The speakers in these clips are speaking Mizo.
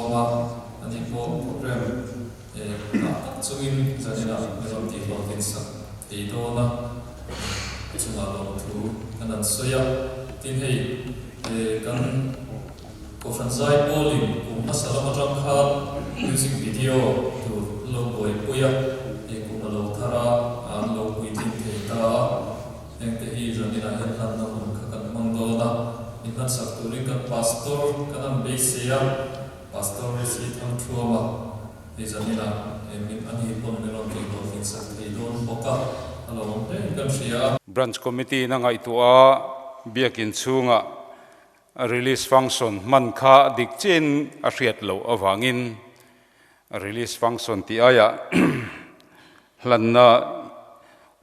sawm a, ani pawh program ngah tak chungin zaninah min rawn tih hlawhtlin sak thei dawn a, a chungah lawmthu kan han sawi a. Tin hei kan Kohhran zai pawlin kum hmasa lam atang khan music video tur an lo buaipui a, hei kum a lo thar a, an lo puitling thei ta a. Hengte hi zaninah hian hlanna hun kha kan hmang dawn a, min hlansak turin kan Pastor kan han beisei a, Pastor Rishi Thangthuama hei zaninah min a ni pawn min rawn tih hlawhtlin sak thei dawn bawk a, a lo awm hlein kan hria a. Branch Committee in a ngaihtuah a, Biakin chhungah A release function hman kha dik chiahin a hriat loh avangin a release function tih aiah hlanna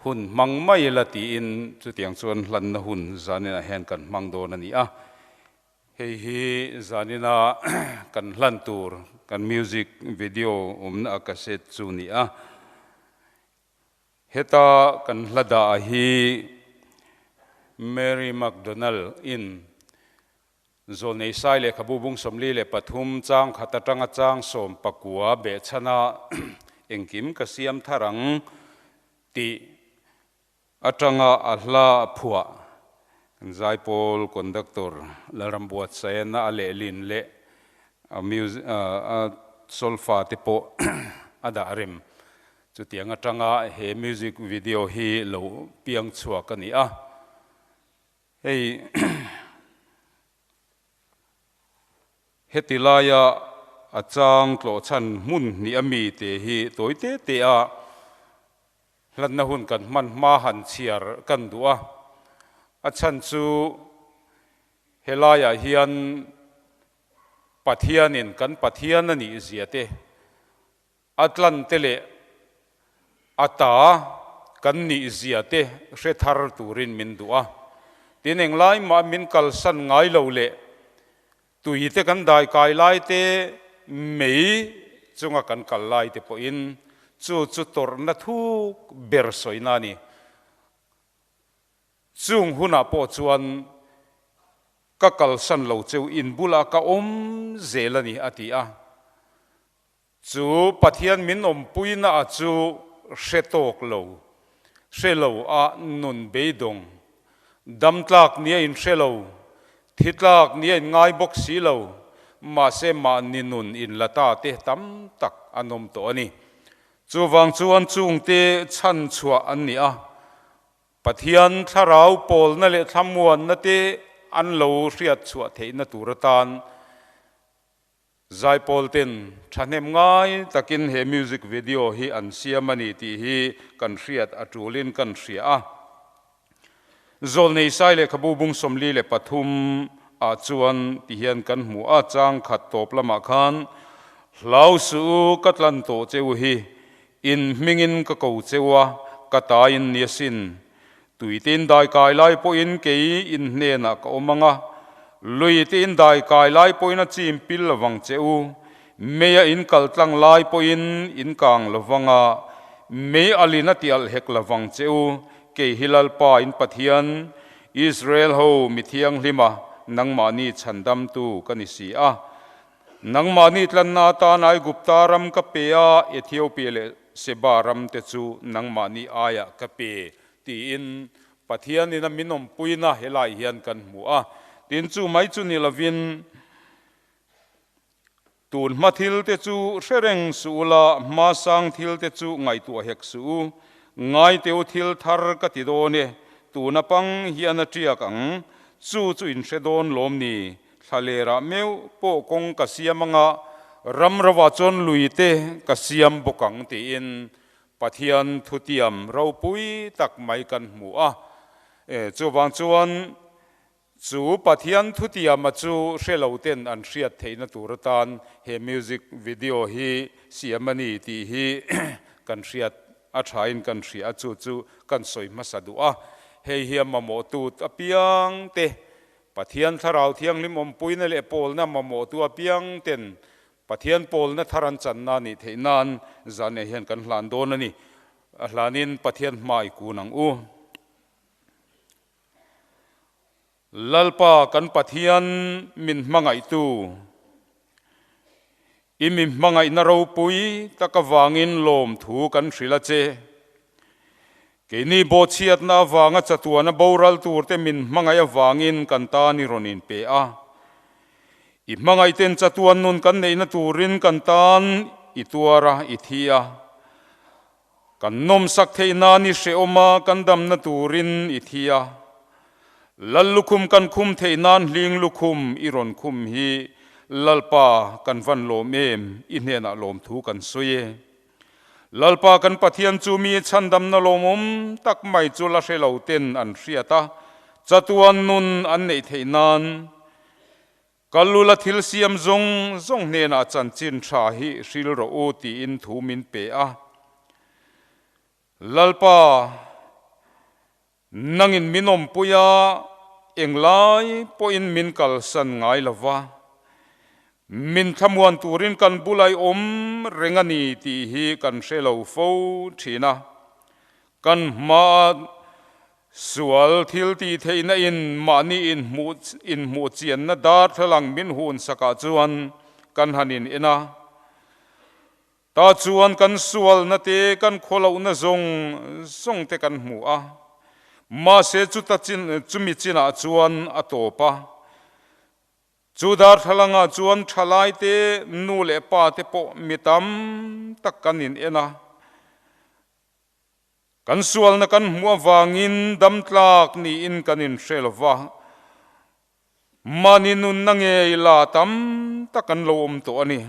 hun hmang mai ila tiin chutiang chuan hlanna hun zaninah hian kan hmang dawn a ni a. Hei hi zanina kan hlan tur kan music video awmna a cassette chu ni a. Heta kan hla dah hi Mary McDonald in Zawlnei Sai lehkhabu bung 43 chang khat atanga chang 19 behchhana engkim ka siam thar ang tih atanga a hla phuah kan zaipawl conductor Lalrambuatsaena a lehlin leh a music a solfa te pawh a dah rem. Chutiang atanga he music video hi lo piang chhuak a ni a, hei heti laia a chang tlawhchhan hmun hnih a mi te hi tawi te te a hlanna hun kan hman hma han chhiar kan duh a, a chhan chu helaiah hian Pathianin kan Pathian a nih zia te A tlan te leh a ta kan nih zia te hre thar turin min duh a. Tin englai mah min kalsan ngai lo leh tui te kan dai kai lai te mei chunga kan kal lai te pawhin chu chu tawrhna thuk ber sawina a ni. Chung hunah pawh chuan ka kalsan lo cheu in bulah ka awm zel a ni a ti a. Chu Pathian min awmpuina a chu hre tawk lo, hre lo a nun beidawng, dam tlak nia in hre lo, thi tlak nia in ngai bawk si lo, mahse mahni nun in la ta te tam tak an awm tawh a ni. Chuvang chuan chungte chhan chhuah an ni a, Pathian thlarau pawlna leh thlamuanna te an lo hriat chhuah theihna tur atan Zaipawl ten thahnem ngai takin he music video hi an siam a ni tih hi kan hriat a tulin kan hria a. Zawlnei Sai lehkhabu bung 43 ah chuan ti hian kan hmu a, chang khat tawp lamah khan, Hlau suh u, ka tlan tawh che u hi, in hmingin ka ko che u a, ka tain ni asin. Tuitein dai kai lai pawhin kei in hnenah ka awm ang a, luitein dai kai lai pawhin a chim pil lovang che u, meia in kal tlang lai pawhin in kang lovang a, mei alin a ti alh hek lovang che u, kei hi Lalpa in Pathian, Israel ho mi thianghlima nangmahni chhandamtu ka ni si a. Nangmahni tlanna atan Aigupta ram ka pe a, Ethiopia leh Seba ram te chu nangmahni aiah ka pe, tiin Pathianin a min awmpuina helai hian kan hmu a. Tin, chu mai chu ni lovin, Tun hma thil te chu hre reng suh ula, hma sang thil te chu ngaihtuah hek suh u. Ngaiteu thil thar ka ti dawn e, tuna pang hian a tiak ang, chu chu in hre dawn lawm ni? Thlalerah meuh pawh kawng ka siam anga ram rovah chuan lui te ka siam bawk ang tiin Pathian thutiam ropui tak mai kan hmu a. Chuvang chuan chu Pathian thutiama chu hre lo ten an hriat theihna tur atan he music video hi siam a ni tih hi kan hriat a thain kan hria a, chu chu kan sawi hmasa duh a. Hei hi a mamawhtu apiang te Pathian Thlarau Thianghlim awmpuina leh pawlna mamawhtu apiang ten Pathian pawlna thar an channa nih theih nan zan eh hian kan hlan dawn a ni. A hlanin Pathian hma i kun ang u. Lalpa kan Pathian min hmangaihtu. I mi hmangaihna ropui tak avangin lawmthu kan hrilh a che. Keini bawhchhiatna avanga chatuana boral turte min hmangaih avangin kan tan i rawn inpe a. I hmangaihten chatuan nun kan neihna turin kan tan i tuar a, i thi a. Kan nawmsak theih nan i hrehawm a, kan damna turin i thi a. Lal lukhum kan khum theih nan hling lukhum i rawn khum hi Lalpa kan van lawm em, i hnenah lawmthu kan sawi e. Lalpa kan Pathian chu mi chhandamna lawmawm tak mai chu la hre lo ten an hriat a, chatuan nun an neih theih nan Kalula thil siam zawng zawng hnenah chanchin tha hi hril rawh u tiin thu min pe a. Lalpa, nangin min awmpui a, englai pawhin min kalsan ngai lo va, min thlamuan turin kan bulai awm reng a ni tih hi kan hre lo fo thin a. Kan hmaa sual thil tih theihna in mahni inhmuh chianna darthlalang min hun sakah chuan kan han in en a. Ta chuan kan sualna te, kan khawlohna zawng zawng te kan hmu a. Mahse chuta chin chumi chinah chuan a tawp a. Chu darthlalangah chuan thalaite nu leh pa te pawh mi tam tak kan in en a. Kan sualna kan hmuh avangin damtlak niin kan inhre lo va, mahni nunna ngei la tam tak an lo awm tawh a ni.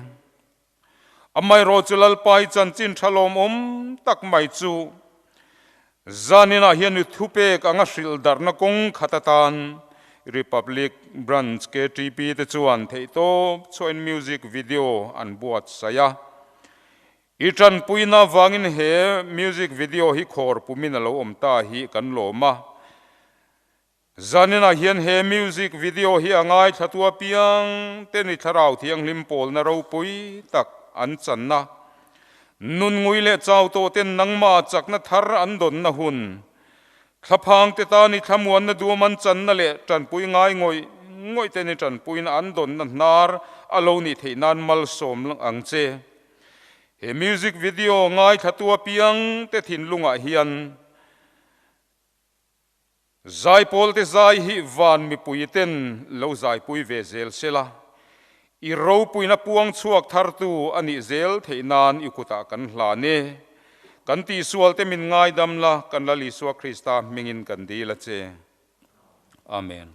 Amaherawh chu Lalpai chanchin tha lawmawm tak mai chu zaninah hian i thupek anga hrilh darhna kawng khat atan Republic Branch KTP te chuan theihtawp chhuahin music video an buatsaih a. I tanpuina avangin he music video hi khawr pumin a lo awm ta hi kan lawm a. Zaninah hian he music video hi a ngaithlatu apiang te ni thlarau thianghlim pawlna ropui tak an channa, nun ngui leh chau tawh ten nangmah chakna thar an dawnna hun, thlaphang te tan i thlamuanna duam an channa leh tanpui ngai ngawih ngawih te ni tanpuina an dawnna hnar a lo nih theih nan malsawm ang che. He music video ngaithlatu apiang te thinlungah hian Zaipawl te zai hi van mipui ten lo zaipui ve zel sela, i ropuina puang chhuak thartu a nih zel theih nan i kutah kan hlan e. Kan tihsual te min ngaidam la, kan Lal Isua Krista hmingin kan dil a che. Amen.